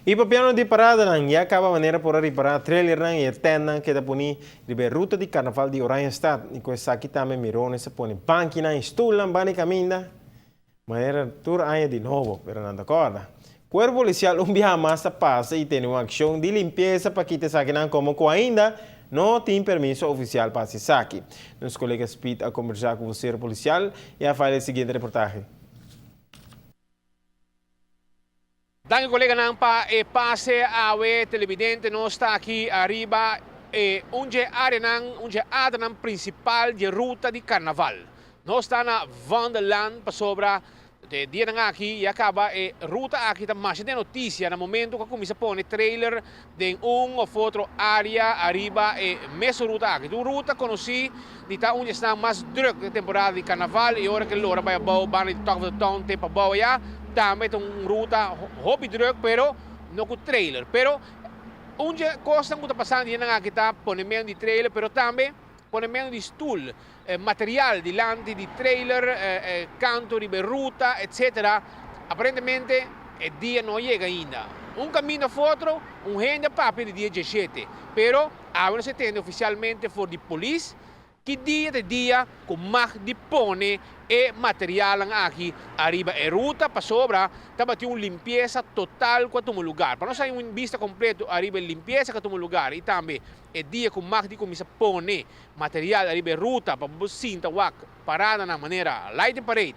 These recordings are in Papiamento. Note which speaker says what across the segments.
Speaker 1: Y papiando di paradanan, ya caba manera por a ripara trailernan y e tentnan keda poni riba e ruta di Carnaval di Oranjestad. Y cu esaki tambe mirones a pone bankinan y stulnan banda y caminda manera tur aña di nobo, pero nan ta corda. Cuerpo Policial un biaha mas ta pasa y tene un accion di limpieza pa kita esakinan como cu ainda no tin permiso oficial pa haci esaki. Nos colega Speed a conversa cu vocero policial y a file e siguiente reportahe.
Speaker 2: Danki koleganan pa e pase awe televidente nos ta aki ariba e un dje areanan un dje adranan principal dje ruta di carnaval. Nos ta na Vondelland pasobra e dianan aki ya caba e ruta aki ta masha den noticia na momento cu a cuminsa pone trailer den un of otro area ariba e mesun ruta aki. Ta un ruta conoci di ta un di esnan mas druk den temporada di carnaval y ora cu e lora bay abao banda di Talk of the Town te pabao aya tambe ta un ruta hopi druk pero no cu trailer. Pero un dje cosnan cu ta pasando di nan aki ta ponemento di trailer pero tambe ponemento di stoel, material dilanti di trailer, canto riba e ruta etc. Aparentemente e dia no a yega ainda. Un caminda of otro un hende a papia di dia diesshete pero Awe nos a tende oficialmente for di polis ki dia ta e dia cu mag di pone e materialnan aki ariba e ruta pasobra tabatin un limpieza total cu a tuma lugar. Pa nos haña un bista completo ariba e limpieza cu a tuma lugar y tambe e dia cu mag di cuminsa pone material ariba e ruta pa bo sinta wak paradanan manera Lighting Parade,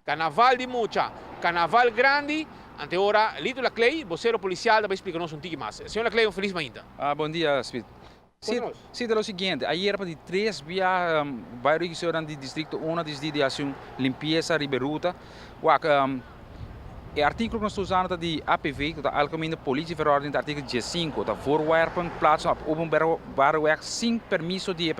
Speaker 2: Carnaval di mucha, Carnaval grandi, ante ora Lito Laclay, bosero policial ta bay splica nos un tiki mas. Señor Laclay, un feliz mainta.
Speaker 3: Ah, bon dia, Smith. Si,
Speaker 2: Con nos.
Speaker 3: si, ta lo siguiente, ayer pa di tres bia bai regisornan di Districto Uno a disidi di haci un limpieza riba e ruta. Wak, e articulo cu nos ta usando ta di APV, cu ta Algemene Politieverordening, ta artikel diescinco, ta voorwerpen plaatsen op openbare weg sin permiso di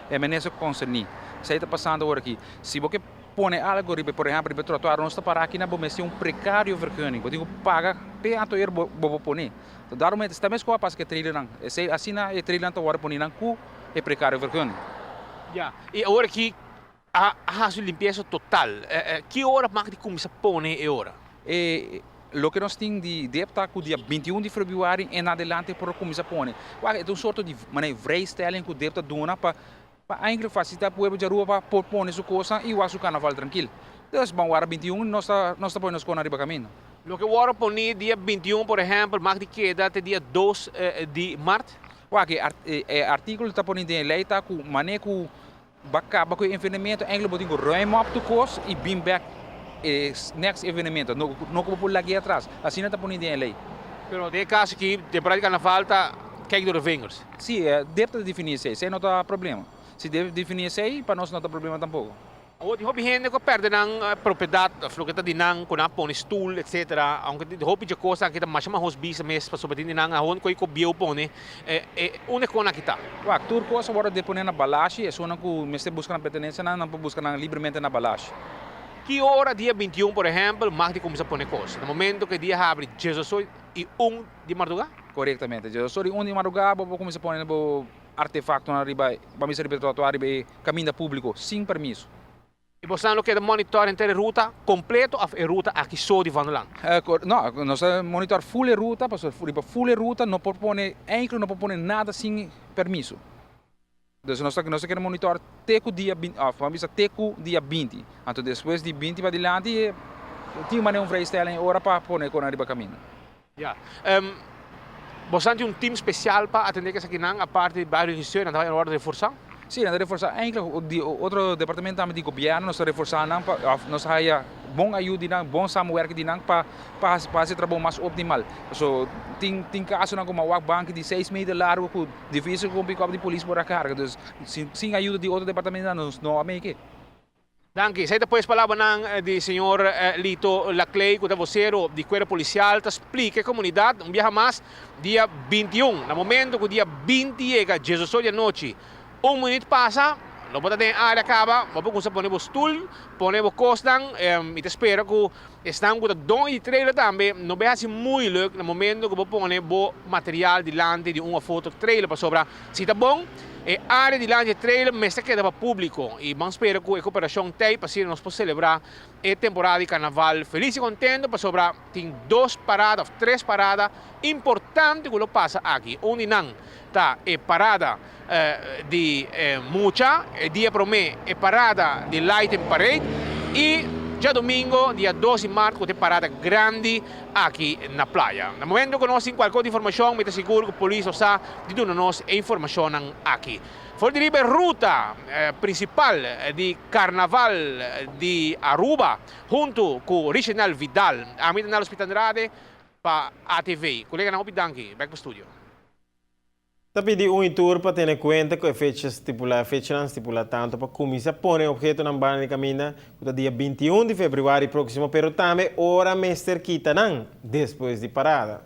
Speaker 3: e minister concerni. Esey ta pasando awor aki. Si bo ke pone algo riba, por ehempel riba e trotuar, nos ta para aki na bo mester un precario vergunning, bo tin ku paga p'e anto er bo bo por pone. Daarom e ta mes ku a pasa ku e trailernan, esei asina e trailernan ta wòrdu poni nan ku e precario vergunning.
Speaker 2: Ya, i awor aki a hasi un limpiesa total, ki ora mag di kuminsá pone e ora?
Speaker 3: E loke nos tin di dep ta ku dia 21 di februari en adelante por a kuminsá pone. Wak, e ta un sorto di manera vrijstelling ku dep ta duna pa Pa eindelijk facilita pueblo di Aruba pa por pone su cosnan y wak su carnaval trankil. Dus ban wara 21 nos ta nos ta pone nos cosnan riba camino.
Speaker 2: Loke wòrdu poni dia 21 por ehèmpel mag di keda te dia dos di mart?
Speaker 3: Wak e e artíkulo ta poni den e lei ta ku manera ku ba kaba ku e envenemento eindelijk bo tin ku ruim op tur kos y bin bek e next evenemento no no ku bo por lag'é atras. Asina ta poni den e lei.
Speaker 2: Pero den e kaso aki temporada di carnaval ta kijk door de vingers.
Speaker 3: Sí, e deb ta definí esei. Esei no ta problema. Si deb definí esei, pa nos no ta problema tampoko.
Speaker 2: Awor tin hopi hende ku a pèrdè nan propiedat òf loke ta di nan, ku nan a pone stul, etsetera. Aunke tin hopi dje kosnan aki ta masha mahos bisa mes pasobra tin di nan awor ku e bieu pone. Unda e konan aki ta?
Speaker 3: Wak, tur kos a wòrdu deponé na balashi. Esunnan ku mester buska nan pertenensianan, nan por buska nan libremente na balashi.
Speaker 2: Ki ora dia 21, por ehèmpel, mag di kuminsá pone kos? Na momento ku e dia habri diesocho i un di mardugá?
Speaker 3: Korektamente. Diesocho i un di mardugá bo por kuminsá pone bo artefaktonan riba, bo a mester riba e trotuar, riba e kaminda públiko, sin permiso.
Speaker 2: I bosan lo keda monitor henter e ruta kompleto òf e ruta aki so di Vondelland?
Speaker 3: No, nos ta monitor ful e ruta, pasobra riba ful e ruta no por pone, enkele no por pone nada sin permiso. Dus nos ta nos ta kere monitor te ku dia bin òf bo a bisa te ku dia 20. Anto despues di 20 padilanti tin manera un vrijstelling e ora pa pone konan riba kaminda.
Speaker 2: Ya. Bosan tin un team spesial pa atendé ku esakinan aparte di bario regisseur nan ta bai orde reforsá?
Speaker 3: Sí, nan ta reforsá. Eindelijk di otro departamento tambe di gobièrnu nos ta reforsá nan pa òf nos ta haya bon ayuda di nan, bon samenwerking di nan pa pa hasi pa hasi e trabou mas optimal. Paso tin tin kasonan ku wak banki di seis meter largu ku Difícil ku un pikòp di polis por a karga, dus sin ayuda di otro departamentonan nos no a meke.
Speaker 2: Danki. Esei ta pues palabranan di señor Lito Laclay ku ta vocero di Cuerpo Policial ta splika e komunidat un biaha mas dia 21. Na momento ku dia 20 yega diesocho di anochi un minuut pasa lo bo ta den e area kaba bo por kumsa pone bo stul, pone bo kosnan. Mi ta spera ku Esnan ku ta doño di trailer tambe no bay hasi moeilijk na momento ku bo pone bo material dilanti di un of otro trailer pasobra si ta bon. E área dilanti e trailer mester keda pa públiko i ban spera ku e koperashon t'ei pa asina nos por selebrá e temporada di karnaval felis i kontento pasobra tin dos parada òf tres parada importante ku lo pasa aki. Un di nan ta e parada di mucha e dia promé, e parada di Lighting Parade i djadumingo dia 2 di mart ku ta e parada grandi aki na playa. Na momento ku nos tin kualke otro informashon mi ta sigur ku polis lo sa di duna nos e informashonnan aki. For di riba e ruta prinsipal di Karnaval di Aruba huntu ku Richenel Vidal, ami ta Nello Spitandrade pa ATV. Koleganan hopi danki. Bek pa studio.
Speaker 1: Ta pidi un i tur pa tene kuenta ku e fecha stipulá, e fechanan stipulá tantu pa kuminsá pone ophetonan banda di kaminda ku ta dia 21 di febrüari próksimo, pero tambe ora mester kita nan despues di parada.